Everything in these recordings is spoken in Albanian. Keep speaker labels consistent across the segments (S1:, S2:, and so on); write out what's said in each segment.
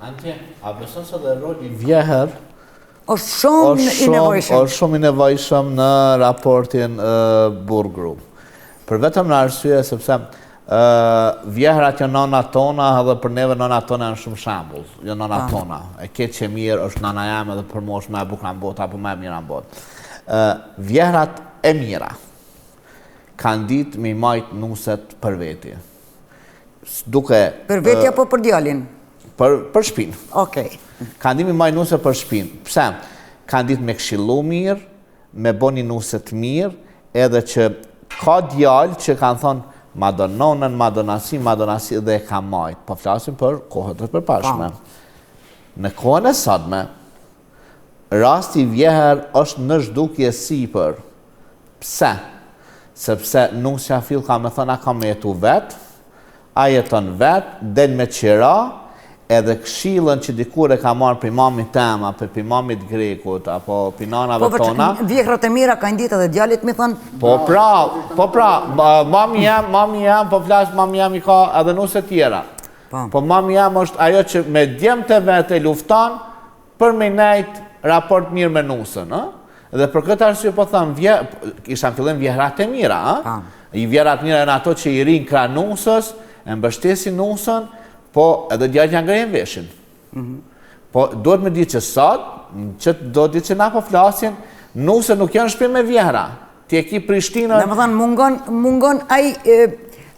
S1: Anti, a beson se dhe roli vjehër
S2: është shumë i nevojshëm.
S1: Është shumë i nevojshëm në raportin burrë-gru. Për vetëm në arsye sepse vjehrat janë nënat tona edhe për neve nënat tona janë shumë shembull, janë nënat tona. E keq e mirë është nana jam edhe për mua është më e bukura në botë apo më e mira në botë. Vjehrat e mira kanë ditë me i majt nuset për veti. Duke
S2: Për veti apo për djalin?
S1: Për për shpinë.
S2: Okej.
S1: Kanë ditë me majt nuse për shpinë. Pse? Kanë ditë me këshillu mirë, me bo një nuse të mirë, edhe që ka djalë që kanë thonë ma do nonën, ma do nasi, ma do nasi dhe e ka majt. Po flasim për kohët e përparshme. Po. Në kohën e sotme, rasti vjehër është në zhdukje sipër. Pse? Sepse nusja fill ka me thënë a ka me jetu vetë, a jeton vetë, del me qira, edhe këshillën që dikur e ka marrë prej mamit tem, apo prej mamit grekut, apo prej nanave
S2: po,
S1: tona.
S2: Po, vjehrrat e mira kanë ditë edhe djalit me thënë.
S1: Po pra, po pra, mami jem, mami jem, po flas, mami jem i ka edhe nuse tjera. Po. po mami jem është ajo që me djemtë e vet e lufton, Për me nejt raport mirë me nusën, ë? Dhe për këtë arsye po them, vje, isha në fillim vjehrat e mira, ë? Po. I vjehrat mira janë ato që i rrinë krah nusës, e mbështesin nusën, po edhe djalit ja ngrehin veshin. Mm -hmm. Po duhet me ditë që sot, që do ditë që na po flasin, nuset nuk janë n'shpi me vjehra. Ti e ki Prishtinën...
S2: Domethënë, mungon, mungon ai,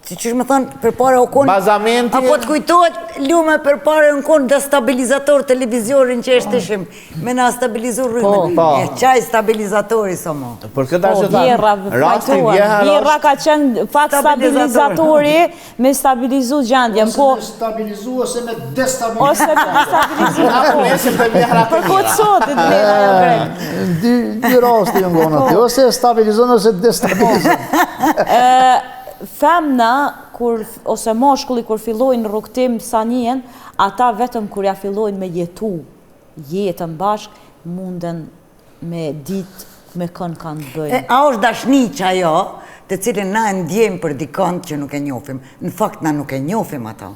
S2: si qysh me thënë, përpara u konë...
S1: Bazamenti...
S2: Apo të kujtohet, lume përpara u konë destabilizator televizorin që e shtishim, me na stabilizu rrymën. Po, po. E qaj stabilizatori, së mo.
S1: Për këtë arsye po, thamë, rasti vjehrra...
S3: Vjehrra ka qenë fakt stabilizatori, Me stabilizu gjendjen,
S4: po... Ose me stabilizu, ose me destabilizu.
S3: Ose me destabilizu.
S1: Ose me destabilizu.
S3: Për ku të sotit, dhe ajo
S4: grek. Dy, dy rasti janë gonë aty, ose stabilizon, ose destabilizon.
S3: Femna, kur, ose mashkulli, kur fillojnë rrugëtim sa njihen, ata vetëm kur ja fillojnë me jetu jetën bashkë, munden me ditë me kënd kanë të
S2: bëjnë. A është dashni qajo, të cilën na e ndjejmë për dikënd që nuk e njofim? Në fakt na nuk e njofim ato.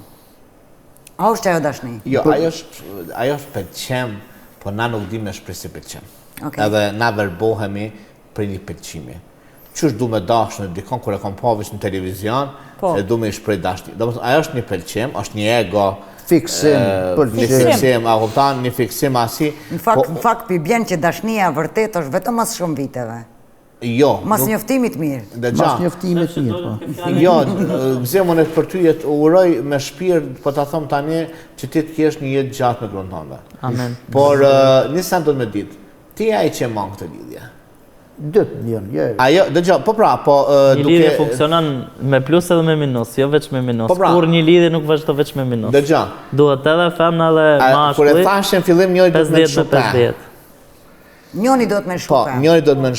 S2: A është ajo dashni?
S1: Jo, ajo është ajo është pëlqim, po na nuk dimë me shpreh si pëlqim. Okay. Edhe na verbohemi prej një pëlqimi. Qysh du me dashtë në dikon kur e kom pa veç në televizion, po. e du me i shpreh dashni. Domethënë, ajo është një pëlqim, është një ego,
S4: fiksim,
S1: pëlqim. Një fiksim, a kupton, një fiksim asi.
S2: Në fakt, po, në fakt, pi bjen që dashnia e vërtetë është vetëm mas shumë viteve.
S1: Jo.
S2: Mas njoftimit mirë.
S4: Mas njoftimit mirë, po.
S1: Jo, Gëzim, unë për ty jetë uroj me shpirt, po ta them tani, që ti të kesh një jetë gjatë me gruan tënde.
S5: Amen.
S1: Por, një sen do të me ditë, ti ai që e man këtë lidhje.
S4: Dytë janë, jo.
S1: Ajo, dëgjo, po pra, po
S5: duke Një lidhje funksionon me plus edhe me minus, jo veç me minus. Po pra, Kur një lidhje nuk vazhdon veç me minus.
S1: Dëgjo.
S5: Duhet edhe femna edhe mashkulli.
S1: Kur e thashë në fillim njëri duhet me lëshu pe.
S2: Njëri duhet me lëshu
S1: Po,
S2: pe.
S1: njëri duhet me.